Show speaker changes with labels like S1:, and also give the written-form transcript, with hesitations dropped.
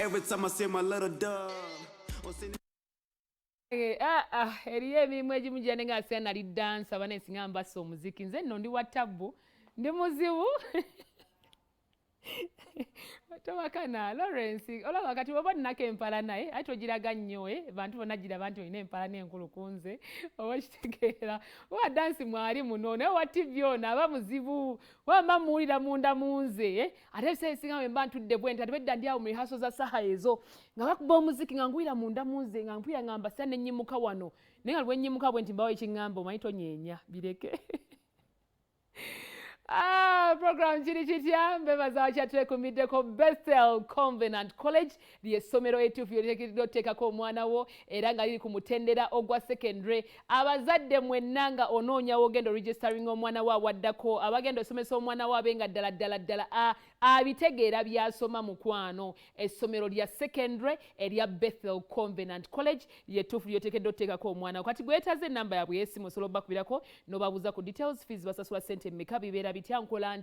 S1: Every time I see my little dove. Or see
S2: Eh, ah, ah, eriyo emirimu egimu gyane nga singa nali dancer, bane singa mbassa omuziki. Nze nno ndi wa tabbu, ndi muzibu. Towakana, Lawrence. Olaba kati oba nnako empala, naye ate togiraga nnyo, eh? Bantu bonna giraba nti olina empala n'enkulu ku nze, oba kitegeera owa dance mwali muno, naye owa TV ono aba muzibu. Wamba muwulira munda mu nze, eh? Ate ebiseera ebisinga bwe mba ntudde bwe nti, ate bedda ndi awo mu rehearsal za saha ezo nga bakuba omuziki, nga ngwira munda mu nze, nga mpulira nga mbasa ne nnyimuka wano, naye nga lwe nnyimuka bwe nti mbawo ekiŋŋamba, omanyi tonyeenya, bireke. Ah, program Kiri Kitya, mbebaza wakyatwekumiddeko. Bethel Covenant College lyessomero etuufu lyoteekeddwa oteekako omwana wo, era nga liri ku mutendera ogwa secondary. Abazadde mwenna nga onoonyawo ogenda oregistering omwana wo awaddako, abagenda osomesa omwana wo abe nga ddala ddala ddala abitegeera byasoma, mukwano, essomero lya secondary erya Bethel Covenant College lyetuufu lyoteekeddwa oteekako omwana wo. Kati gwetaze enamba yabwe yesimu, osobola obbakubirako n'obabuuza ku details, fees basasula sente mmeka, bibeera bitya, nkola.